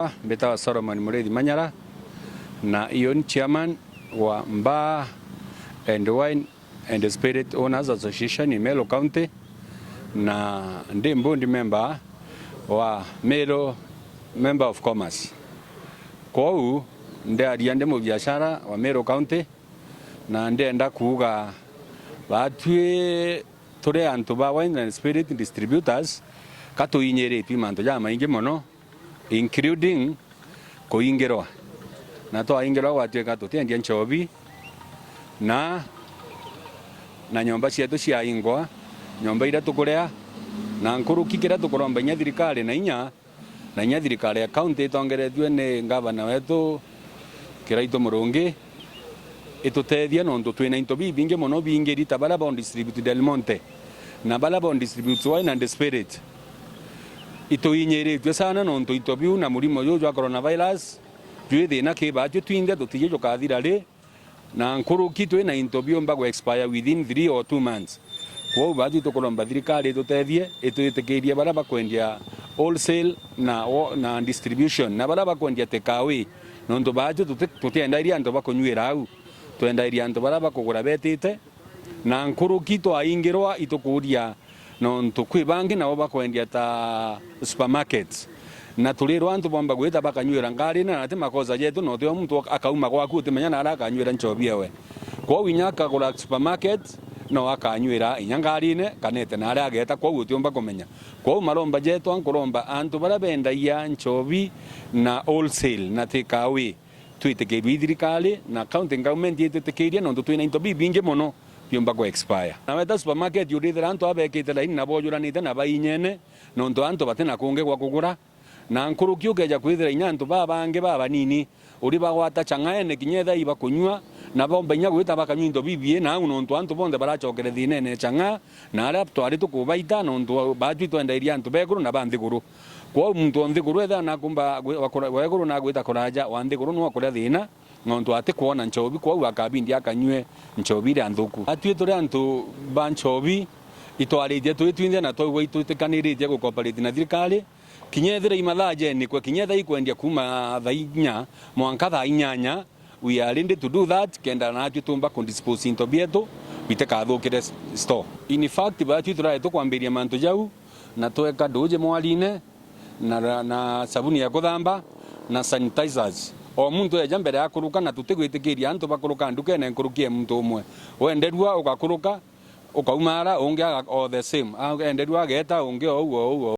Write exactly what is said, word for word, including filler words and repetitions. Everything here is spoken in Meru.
Mbitawa Solomon Muriithi Manyara, na iyo ni chairman wa Bar and Wine and Spirit Owners Association in Meru County, na ndi board member wa Meru Member of Commerce. Kwou ndiaria ndi mubiashara wa Meru County, na ndienda kuuga baatwi turi antu ba wine and spirit distributors, ka tuinyiritue mantu jamaingi mono, including kuingirwa. Na twaingirwa gwatuika tutiendia nchobi, na, na nyomba cietu ciaingwa, nyomba iria tukuria, na nkuruki kiria tukuromba inya thirikari na inya, na inya thirikari ya county itongeretue ni ngavana wetu Kiraitu Murungi, itutethia nontu twina into bibingi mono biingiri ta baria bo distribute Del Monte na baria bo distribute wine and spirit. Ituinyiritue sana nontu into biu na murimo juu jwa coronavirus jwi thina ki baatwi twinthe tutiji jukathira ri, na nkuruki twina into biumba gu expire within three or two months. Kwou baatwi tukuromba thirikari itutethie, itwitikirie baria bakwendia wholesale na wo-, na distribution, na baria bakwendia take away, nontu baatwi tuti-, tutiendairie antu bakunyuira au, twendairie antu baria bakugura betite, na nkuruki twaingirwa itukuria nontu kwi bangi nabo bakwendia ta supermarkets. Na turirwa antu bomba gwita bakanyuira ngarine, na ti makosa jetu, na utio muntu akauma gwaku utimenya naria akanyuira nchobi ewe. Kwou inya akagura supermarket, no akanyuira inya ngarine, kana ete naria ageta, kwou utiumba kumenya. Kwou maromba jetu, ankuromba antu baria bendagia nchobi na wholesale na take away, twitikirue i thirikari na county government itwitikirie, nontu twina into bibingi mono biumba ku expire. Na weta supermarket, urithira antu abekite laini na bojuranite na bainyene, nontu antu batina kungi gwa kugura. Na nkuruki ukeja kwithira inya antu babangi babanini, uri bagwata chang'aene kinya etha ibakunyua, na bomba inya gwita bakanyua into bibii na au, nontu antu bonthe barachokere thinene chang'aa, na aria twari tukubaita, nontu baatwi twendairie antu bekuru na ba nthiguru. Kwou muntu o nthiguru etha nakumba gwi-, wa kura-, wa iguru nagwita kuraja, wa nthiguru nwe akuria thina, nontu atikwona nchobi, kwou akabindi akanyue nchobi iria nthuku. Atwi turi antu ba nchobi, itwaritie twi twinthe na twaigua itwitikaniritie gukopariti na thirikari, kinya ethira i mathaa jenikwe, kinya etha ikwendia kuuma thaa inya mwanka thaa inyanya, we are ready to do that, kenda natwi tumba ku dispose into bietu bitikathukire s-, store. In fact, batwi turari tukwambiria mantu jau, na tweka nduuji mwarine, na, na sabuni ya kuthamba, na sanitizers. O muntu eja mbere ya kuruka, na tutigwitikiria antu bakuruka ndukene nkuruki ya muntu umwe. Wenderua ugakuruka, ukaumara, ungi aga-, o the same. A-, enderua ageta, ungi ou, ou, ou.